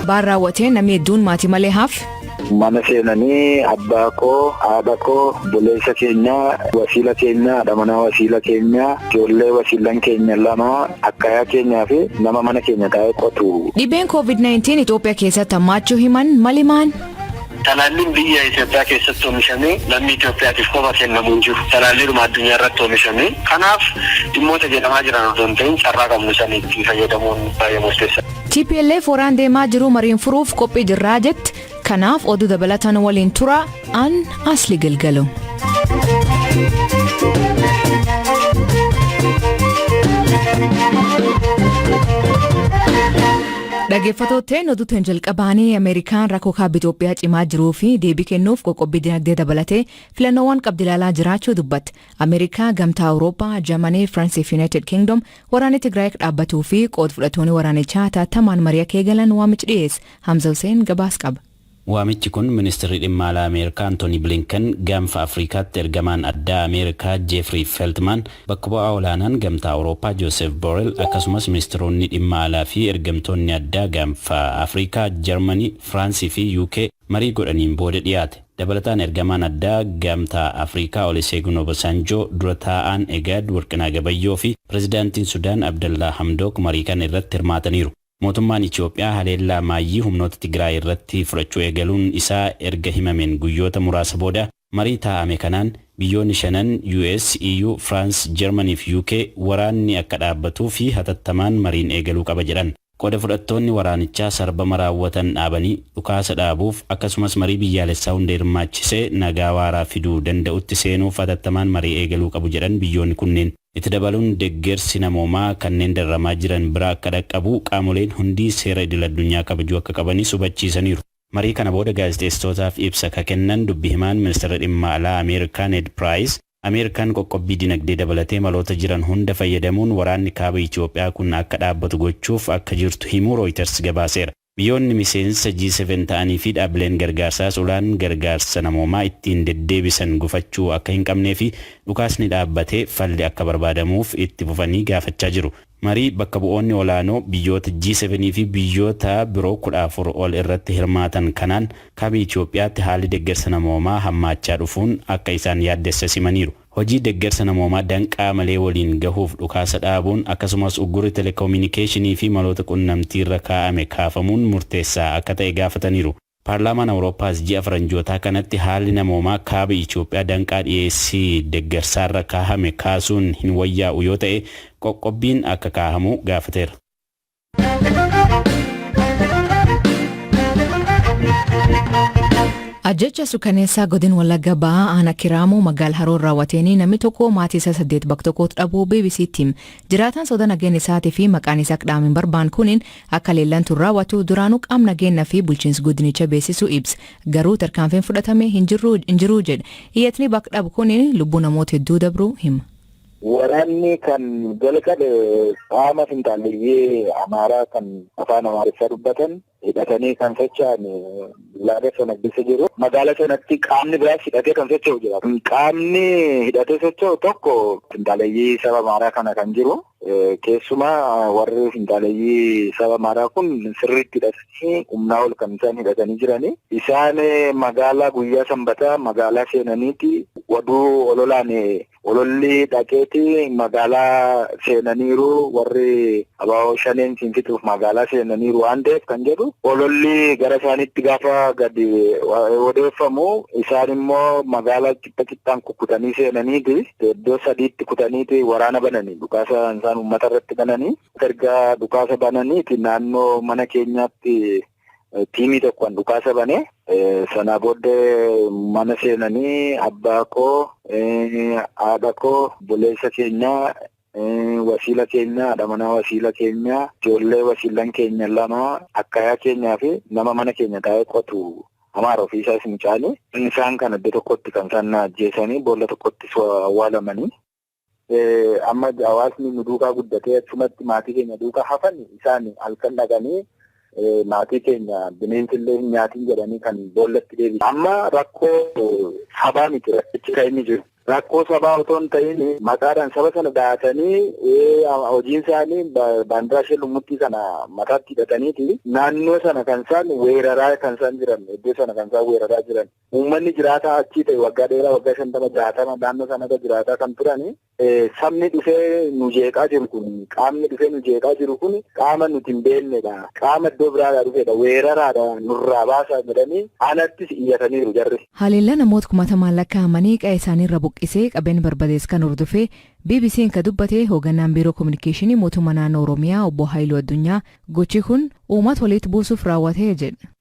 Abbaan raawwatee namni hedduun maatii malee hafe. Mana seenanii abbaa koo, haadha koo, obboleessa keenya, wasiila keenya, haadha manaa wasiila keenya, ijoollee wasiilan keenya lama, akkayaa keenyaa fi nama mana keenya taa'ee qotu. Dhibeen COVID-19 Itoophiyaa keessatti hammaachuu himan malimaan. Talaalliin biyya Itoophiyaa keessatti oomishamee lammii Itoophiyaatiif qofa kennamu hin jiru. Talaalliidhuma addunyaa irratti oomishame. Kanaaf dhimmoota jedhamaa jiran odoo hin ta'in carraa qabnu san itti fayyadamuun baay'ee murteessaadha. TPLF waraan deemaa jiru mariin furuuf qophii jirraa jetti. Kanaaf oduu dabalataan waliin tura an Asli Galgalo. Dhaggeeffattootni oduutiin jalqabaanii Ameerikaan rakkoo kaaba Itoophiyaa cimaa jiruu fi deebii kennuuf qoqqobbii dinagdee dabalatee filannoowwan qabdi ilaalaa jiraachuu dubbatti. Ameerikaa, Gamtaa Awurooppaa, Jarmanii, Firaansii fi Yuunaayitid Kingdom waraanni Tigraay dhaabbatuu fi qooda fudhattoonni waraanichaa hatattamaan marii akka eegalan waamichi dhiyeesse. Hamza Hussein gabaas qaba. Waamichi kun ministeerri dhimma alaa Ameerikaa Antooni Bilinken, gaanfa Afrikaatti ergamaan addaa Ameerikaa Jeefrii Feltmaan, bakka bu'aa olaanaan Gamtaa Awurooppaa Joosef Borrell, akkasumas ministeeronni dhimma alaa fi ergamtoonni addaa gaanfa Afrikaa, Jarmanii, Firaansii fi UK marii godhaniin booda dhiyaate. Dabalataan ergamaan addaa Gamtaa Afrikaa Olusegun Obasanjoo, dura taa'aan IGAD Warqinaa Gabayyoo fi pirezidaantiin Sudaan Abdallaa Hamdook marii kana irratti hirmaataniiru. Mootummaan Itoophiyaa haleellaa maayyii humnoota Tigraay irratti fudhachuu eegaluun isaa erga himameen guyyoota muraasa booda marii taa'ame kanaan biyyoonni shanan US, EU, France, Germany fi UK waraanni akka dhaabbatuu fi hatattamaan mariin eegaluu qaba jedhan. Qooda fudhattoonni waraanichaa sarbama raawwatan dhaabanii dhukaasa dhaabuuf akkasumas marii biyyaalessaa hunda hirmaachisee nagaa waaraa fiduu danda'utti seenuuf hatattamaan marii eegaluu qabu jedhan biyyoonni kunneen. Itti dabaluun deeggarsi namoomaa kanneen dararamaa jiran bira akka dhaqqabu qaamoleen hundi seera idil addunyaa kabajuu akka qabanis hubachiisaniiru. Marii kana booda gaazexeessitootaaf ibsa ka kennan dubbi himaan ministeera dhimma alaa Ameerikaa Ned Price, Ameerikaan qoqqobbii dinagdee dabalatee maloota jiran hunda fayyadamuun waraanni kaaba Itoophiyaa kun akka dhaabbatu gochuuf akka jirtu himuu Reuters gabaaseera. Biyyoonni miseensa G7 ta'anii fi dhaabbileen gargaarsaas ulaan gargaarsa namoomaa ittiin deddeebisan gufachuu akka hin qabnee fi dhukaasni dhaabbatee falli akka barbaadamuuf itti fufanii gaafachaa jiru. Marii bakka bu'oonni olaanoo biyyoota G7 fi biyyoota biroo 14 ol irratti hirmaatan kanaan kaaba Itoophiyaatti haalli deeggarsa namoomaa hammaachaa dhufuun akka isaan yaaddesse simaniiru. Hojii deeggarsa namoomaa danqaa malee waliin gahuuf dhukaasa dhaabuun akkasumas uggurri teleekoominikeeshinii fi maloota qunnamtii irra kaa'ame kaafamuun murteessaa akka ta'e gaafataniiru. Paarlaamaan Awurooppaas ji'a faranjootaa kanatti haalli namoomaa kaaba Itoophiyaa danqaa dhiyeessii deeggarsaarra kaahame kaasuun hin wayyaa'u yoo ta'e qoqqobbiin akka kaahamu gaafateera. Ajjecha sukaneessaa godin Wallagga Ba'aa aanaa Kiraamuu magaala Haroon raawwateenii namni tokko maatii isaa saddeet bakka tokkotti dhabuu BBC'tti hime. Jiraataan soda nageenya isaatii fi maqaan isaa qadaame hin barbaanne kuniin akka leellaan tun raawwatu duraanuu qaama nageenyaa fi bulchiinsi godinichaa beeksisuu ibsa. Garuu tarkaanfiin fudhatame hin jiruu jedhe. Iyyatni bakka dhabu kuniin lubbuu namoota hedduu dabruu hima. Waraanni kan jalqabe qaama finxaalleeyyii Amaaraa kan afaan Amaariffaa dubbatan hidhatanii kan socho'an laga sana keessa jiru. Magaala sanatti qaamni biraas hidhatee kan socho'u jira. Qaamni hidhatee socho'u tokko finxaaleeyyii saba Amaaraa kana kan jiru. Keessumaa warri finxaaleeyyii saba Amaaraa kun sirriitti hidhatanii humnaa ol kan isaan hidhatanii jirani. Isaan magaalaa guyyaa Sanbataa magaalaa seenaniiti oduu ololaan ololli dhaqeeti magaalaa seenaniiru, warri abaaboo shaneen siin fixuuf magaalaa seenaniiru waan ta'eef kan jedhu ololli gara isaaniitti gaafa gadi odeeffamu, isaan immoo magaalaa qixxa qixxaan kukkutanii seenaniiti iddoo sadiitti kutaniiti waraana bananii dhukaasa isaan uummata irratti bananii. Erga dhukaasa bananiiti naannoo mana keenyaatti tiimii tokkoon dhukaasa banee, sanaa booddee mana seenanii abbaa koo, haadha koo, obboleessa keenya, wasiila keenya, haadha manaa wasiila keenya, ijoollee wasiilan keenya lama, akkayaa keenyaa fi nama mana keenya taa'ee qotu Amaara ofiisaas mucaanii isaan kana iddoo tokkotti kan isaan ajjeesanii boolla tokkotti awwaalamanii. Amma hawaasni nu duukaa guddatee achumatti maatii keenya duukaa hafan isaan halkan dhaqanii maatii keenya bineensi illee hin nyaatin jedhanii kan boollatti deebisan. Amma rakkoo sabaa miti rakkichi kan inni jiru. Rakkoo sabaa otoo hin ta'in maqaadhaan saba sana daatanii hojiin isaanii baandiraa ishee lummuttii sana mataatti hidhataniiti naannoo sana kan isaan weeraraa kan isaan jiran, iddoo sana kan isaan weeraraa jiran. Uummanni jiraataa achii ta'e waggaa dheeraa, waggaa 50, 60 naannoo sanarra jiraataa kan turani, sabni dhufee nu jeeqaa jiru kun, qaamni dhufee nu jeeqaa jiru kun qaama nuti hin beeknedha. Qaama iddoo biraadhaa dhufedha. Weeraraadha, nurraa baasaa jedhanii aanattis iyyataniiru jarri. Haleellaa namoota kumatamaan lakkaa'amanii qa'ee isaaniirra buqqisee qabeenya barbadees kan hordofee BBC'n ka dubbate hoogganaan biiroo kominikeeshinii mootummaa naannoo Oromiyaa obbo Haayiluu Addunyaa, gochi kun uummata walitti buusuuf raawwatee jedha.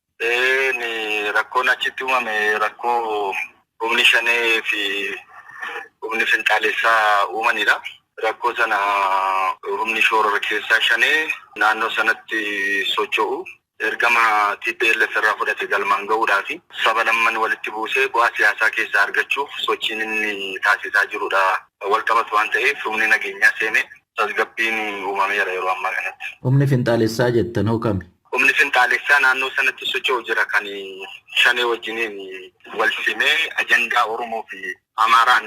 Rakkoon achitti uumame rakkoo humni shanee fi humni finxaalessaa uumanidha. Rakkoo sana humni shoorora keessaa shanee naannoo sanatti socho'u ergama TPLF irraa fudhate galmaan gahuudhaa fi saba lamman walitti buusee bu'aa siyaasaa keessaa argachuuf sochiin inni taasisaa jirudha. Wal qabatu waan ta'eef humni nageenyaa seenee tasgabbiin uumameera yeroo ammaa kanatti. Humni finxaalessaa jettan hoo kami? Humni finxaalessaa naannoo sanatti socho'u jira kan shanee wajjiniin wal simee ajandaa Oromoo fi Amaaraan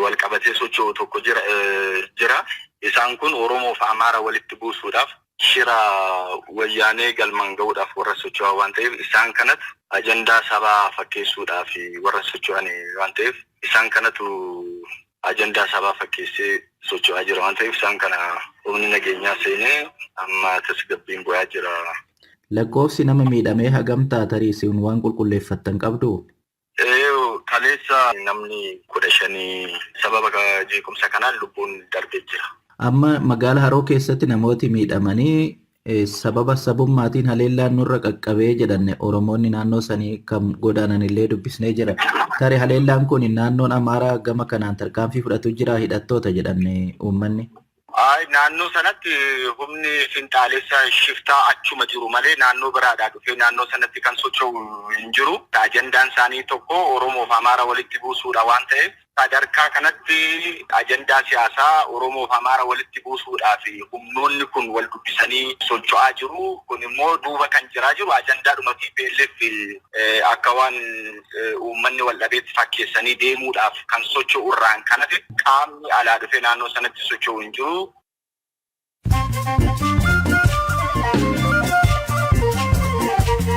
wal qabatee socho'u tokko jira. Isaan kun Oromoo fi Amaara walitti buusuudhaaf shira wayyaanee galmaan gahuudhaaf warra socho'an waan ta'eef, isaan kanatu ajandaa sabaa fakkeessuudhaaf warra socho'an waan ta'eef, isaan kanatu ajandaa sabaa fakkeessee socho'aa jira waan ta'eef, isaan kana humni nageenyaa seenee amma tasgabbiin bu'aa jira. Lakkoofsi nama miidhamee hagam ta'a, tarii isin waan qulqulleeffattan qabdu? Kaleessa namni 15 sababa jeequmsa kanaan lubbuun darbee jira. Amma magaala Haroo keessatti namooti miidhamanii sababa sabummaatiin haleellaan nurra qaqqabee jedhan, Oromoonni naannoo sanii kan godaanan illee dubbisnee jira. Tarii haleellaan kun naannoon Amaaraa gama kanaan tarkaanfii fudhatu jira hidhattoota jedhan uummanni. Naannoo sanatti humni finxaalessa shiftaa achuma jiru malee naannoo biraadhaa dhufee naannoo sanatti kan socho'u hin jiru. Ajandaan isaanii tokko Oromoo fi Amaara walitti buusuudha waan ta'eef, sadarkaa kanatti ajandaa siyaasaa Oromoo fi Amaara walitti buusuudhaaf humnoonni kun wal dubbisanii socho'aa jiru. Kun immoo duuba kan jiraa jiru ajandaadhuma TPLF akka waan uummanni wal dhabeetti fakkeessanii deemuudhaaf kan socho'u irraan kan hafe qaamni alaa dhufee naannoo sanatti socho'u hin jiru.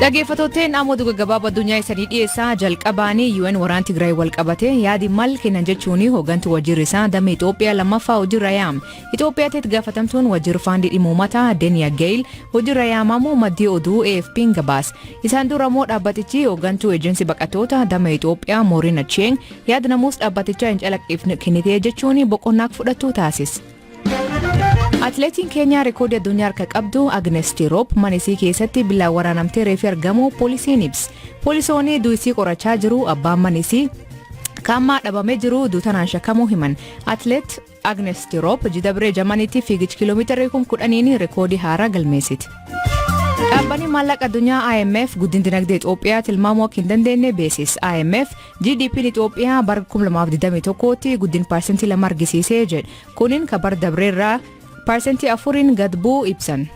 Dhaggeeffattootni, ammoo gabaabaa addunyaa isanii dhiyeessaa. Jalqabaanii UN waraan Tigraay wal qabate yaadi mal kennan jechuun hooggantuu waajjirri isaa damee Itoophiyaa lammaffaa hojiirra yaam. Itoophiyaatti itti gaafatamtuun waajjirri faandii dhimma uummataa Deniya Geyil hojiirra yaamamu maddii oduu AFP'n gabaas. Isaan dura immoo dhaabbatichi hooggantuu eejensii baqattoota damee Itoophiyaa Mooriin Achieng yaada namuus dhaabbatichaa hin calaqqifne kennitee jechuun boqonnaa fudhatu taasise. Atileetiin Keenyaa reekoodii addunyaa harka qabdu Agnes Tirop mana isii keessatti billaan waraanamtee reefii argamu poolisiin ibsa. Poolisoonni du'isii qorachaa jiru, abbaan mana isii kaammaa dhabamee jiru duutanaan shakkamuu himan. Atileet Agnes Tirop jidabree Jamaniitti fiigicha kiiloomeetira 10,000 reekoodii haaraa galmeessiti. Dhaabbanni maallaqa addunyaa IMF guddina dinagdee Itoophiyaa tilmaamuu akka hin dandeenye beeksise. IMF GDP'n Itoophiyaa bara 2021tti guddina 2% argisiisee jedhe. Kunin ka bara dabreerraa 4%n gad bu'uu ibsan.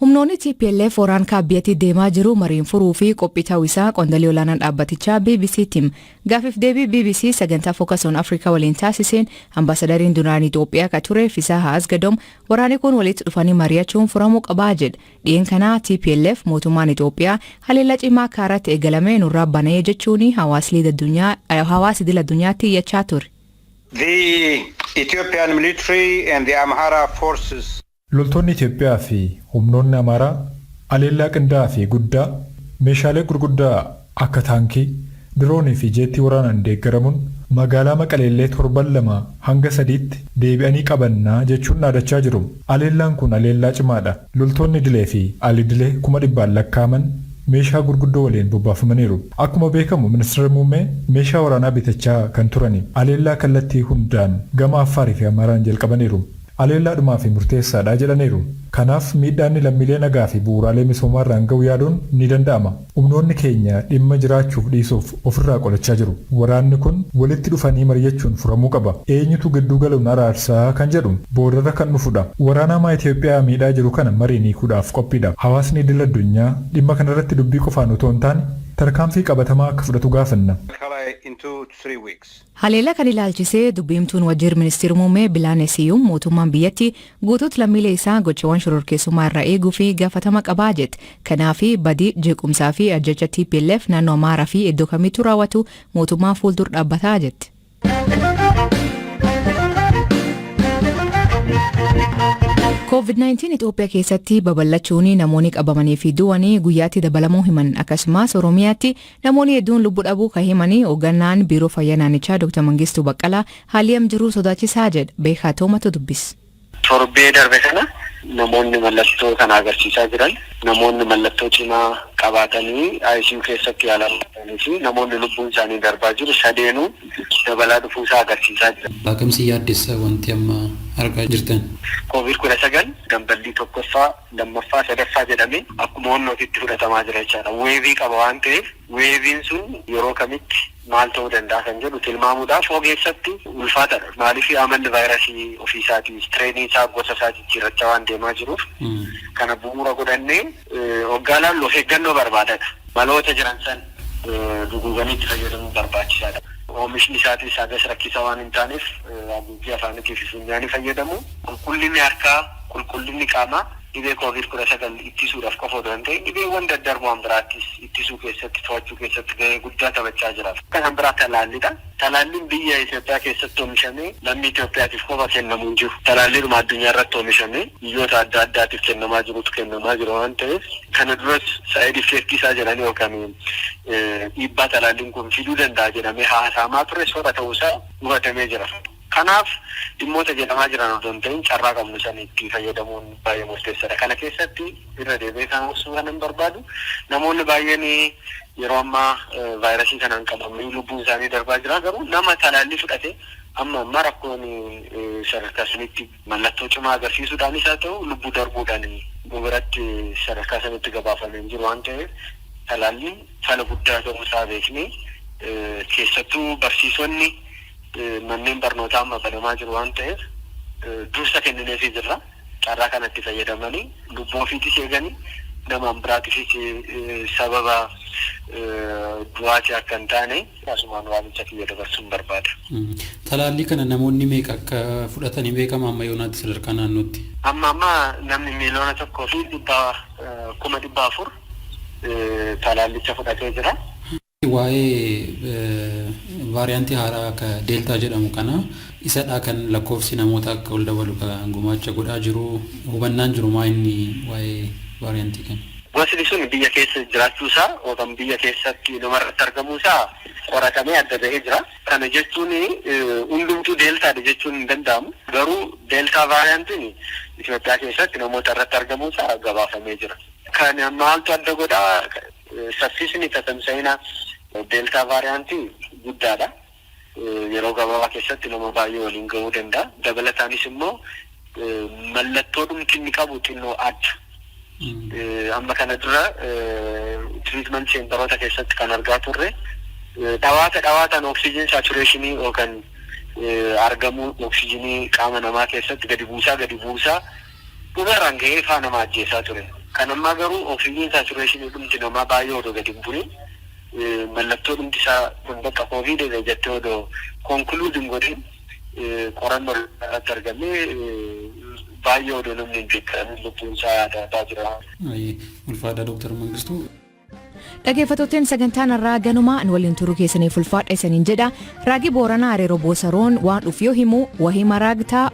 Humnoonni TPLF waraan kaabbiyyatti deemaa jiru mariin furuu fi qophii ta'uu isaa qondaalli olaanaan dhaabbatichaa BBC'tti hime. Gaafiif deebii BBC sagantaa Focus on Africa waliin taasiseen ambaasadariin duraanii Itoophiyaa ka ture Fisaha Asgadom waraanni kun walitti dhufanii mari'achuun furamuu qabaa jedha. Dhi'een kanaa TPLF mootummaan Itoophiyaa haleellaa cimaa kaaratti eegalame nurraa banee jechuun hawaasa idil addunyaatti iyyachaa ture. The Ethiopian military and the Amhara forces Loltoonni Itoophiyaa fi humnoonni Amaaraa haleellaa qindaa'aa fi guddaa meeshaalee gurguddaa akka taankii, diroonii fi jeettii waraanaan deeggaramuun magaalaa Maqaleellee torban 2 hanga 3tti deebi'anii qabannaa jechuun dhaadachaa jiru. Haleellaan kun haleellaa cimaadha. Loltoonni idilee fi alidilee 100,000 lakkaa'aman meeshaa gurguddoo waliin bobbaafamaniiru. Akkuma beekamu ministeerri muummee meeshaa waraanaa bitachaa kan turani. Haleellaa kallattii hundaan gama Affaarii fi Amaaraan jalqabaniiru. Haleellaa dhumaa fi murteessaadha jedhaniiru. Kanaaf miidhaan lammiilee nagaa fi bu'uuraalee misoomaa irraan ga'u yaaduun ni danda'ama. Humnoonni keenya dhimma jiraachuuf dhiisuuf ofirraa qolachaa jiru. Waraanni kun walitti dhufanii mari'achuun furamuu qaba. Eenyutu gidduu galuun araarsaa kan jedhu boodarra kan dhufudha. Waraana hamaa Itoophiyaa miidhaa jiru kana mariin hiikuudhaaf qophiidha. Hawaasni idil addunyaa dhimma kanarratti dubbii qofaan otoo hin taane tarkaanfii qabatamaa akka fudhatu gaafanna. In 2 to 3 weeks. Haleellaa kan ilaalchisee dubbiimtuun waajjira ministeera muummee Bilaanee Siyyuum mootummaan biyyatti guutuutti lammiilee isaa gochawwan shororkeessummaa irraa eeguu fi gaafatama qabaa jette. Kanaaf badii jeequmsaa fi ajjecha TPLF naannoo Amaaraa fi iddoo kamittuu raawwatu mootummaan fuuldura dhaabbataa jette. COVID-19 Itoophiyaa keessatti babal'achuun namoonni qabamanii fi du'anii guyyaatti dabalamuu himan. Akkasumas Oromiyaatti namoonni hedduun lubbuu dhabuu kan himanii hoogganaan biiroo fayyaa naannichaa Dr. Mangistuu Baqqalaa, haalli am jiruu sodaachisaa jedha. Beekaa Toomatu dubbis. Torbee darbe kana namoonni mallattoo kana agarsiisaa jiran, namoonni mallattoo cimaa qabaatanii ICU keessatti yaalamanii fi namoonni lubbuun isaanii darbaa jiru sadeenuu dabalaa dhufuusaa agarsiisaa jira. Akkamsi yaaddessa wanti amma argaa jirtan? COVID-19 damballii tokkoffaa, lammaffaa, sadaffaa jedhamee akkuma onnootitti fudhatamaa jira jechaadha. Wave qaba waan ta'eef, waveiin sun yeroo kamitti maal ta'uu danda'a kan jedhu tilmaamuudhaaf ogeessatti ulfaataadha. Maaliif, amalli vaayirasii ofiisaatii strainii isaa, gosa isaa jijjiirrachaa waan deemaa jiruuf, kana bu'uura godhannee hoggaa laallu of eeggannoo barbaadadha. Maloota jiran san duguuganii itti fayyadamuun barbaachisaadha. Oomishni isaatis hagas rakkisaa waan hin taaneef, haguuggii afaanitii fi funyaanii fayyadamu. Qulqullinni harkaa, qulqullinni qaamaa dhibee COVID-19 ittisuudhaaf qofa odoo hin ta'in, dhibeewwan daddarboon biraattis ittisuu keessatti, to'achuu keessatti gahee guddaa taphachaa jira. Kan biraa talaallidha. Talaalliin biyya Itoophiyaa keessatti oomishamee lammii Itoophiyaatiif qofa kennamu hin jiru. Talaalliidhuma addunyaa irratti oomishamee biyyoota adda addaatiif kennamaa jirutu kennamaa jira waan ta'eef, kana duras side effectii isaa jedhanii yookaan dhiibbaa talaalliin kun fiduu danda'a jedhamee haasa'amaa ture soba ta'uusaa hubatamee jira. Kanaaf dhimmoota jedhamaa jiran odoo hin ta'in, carraa qabnu san itti fayyadamuun baay'ee murteessaadha. Kana keessatti irra deebi'ee kan ibsuu kan hin barbaadu, namoonni baay'een yeroo ammaa vaayirasii kanaan qabamanii lubbuun isaanii darbaa jira, garuu nama talaallii fudhate amma ammaa rakkoon sadarkaa sanitti mallattoo cimaa agarsiisuudhaanis haa ta'u lubbuu darbuudhaan nu biratti sadarkaa sanitti gabaafamee hin jiru waan ta'eef, talaalliin fala guddaa ta'uu isaa beeknee, keessattuu barsiisonni manneen barnootaa amma banamaa jiru waan ta'eef dursa kennineefii jirra. Carraa kanatti fayyadamanii lubbuu ofiitis eeganii namaan biraatifis sababa du'aatii akka hin taane asumaan waamicha kiyya dabarsuun barbaada. Talaallii kana namoonni meeqa akka fudhatanii beekama amma yoonaatti sadarkaa naannootti? Amma amma namni 1,400,000 talaallicha fudhatee jira. Waa'ee vaariyaantii haaraa akka Delta jedhamu kana, isadhaa kan lakkoofsi namoota akka ol dabalu kan gumaacha godhaa jiru, hubannaan jiru maa inni waa'ee vaariyaantii kana? Gosni sun biyya keessa jiraachuu isaa yookaan biyya keessatti namarratti argamuu isaa qoratamee adda bahee jira. Kana jechuun hundumtuu Deltaadha jechuun hin danda'amu. Garuu Delta vaariyaantiin Itoophiyaa keessatti namoota irratti argamuu isaa gabaafamee jira. Kan maaltu adda godhaa? Saffisni tatamsa'ina Delta vaariyaantii guddaadha. Yeroo gabaabaa keessatti nama baay'ee waliin gahuu danda'a. Dabalataanis immoo mallattoo dhumti inni qabu xinnoo adda. Amma kana dura treatment centeroota keessatti kan argaa turre dhawaata dhawaataan oxygen saturationii yookaan argamuu oksijinii qaama namaa keessatti gadi buusaa gadi buusaa dhumarraan gahee faa nama ajjeesaa ture. Kan ammaa garuu oxygen saturationii dhumti namaa baay'ee odoo gadi hin bu'in, mallattoo dhumti isaa kun bakka COVID jettee odoo conclude hin godhin, qorannoo irratti argamee baay'ee odoo namni hin beekamin lubbuun isaa darbaa jira. Ulfaadhaa, Dooktar Mangistuu. Dhaggeeffattootni, sagantaan irraa ganumaa nu waliin turuu keessaniif ulfaadha isaniin jedha. Raagii Booranaa Areeroo Boosaroon waan dhufu yoo himu wahima raagtaa.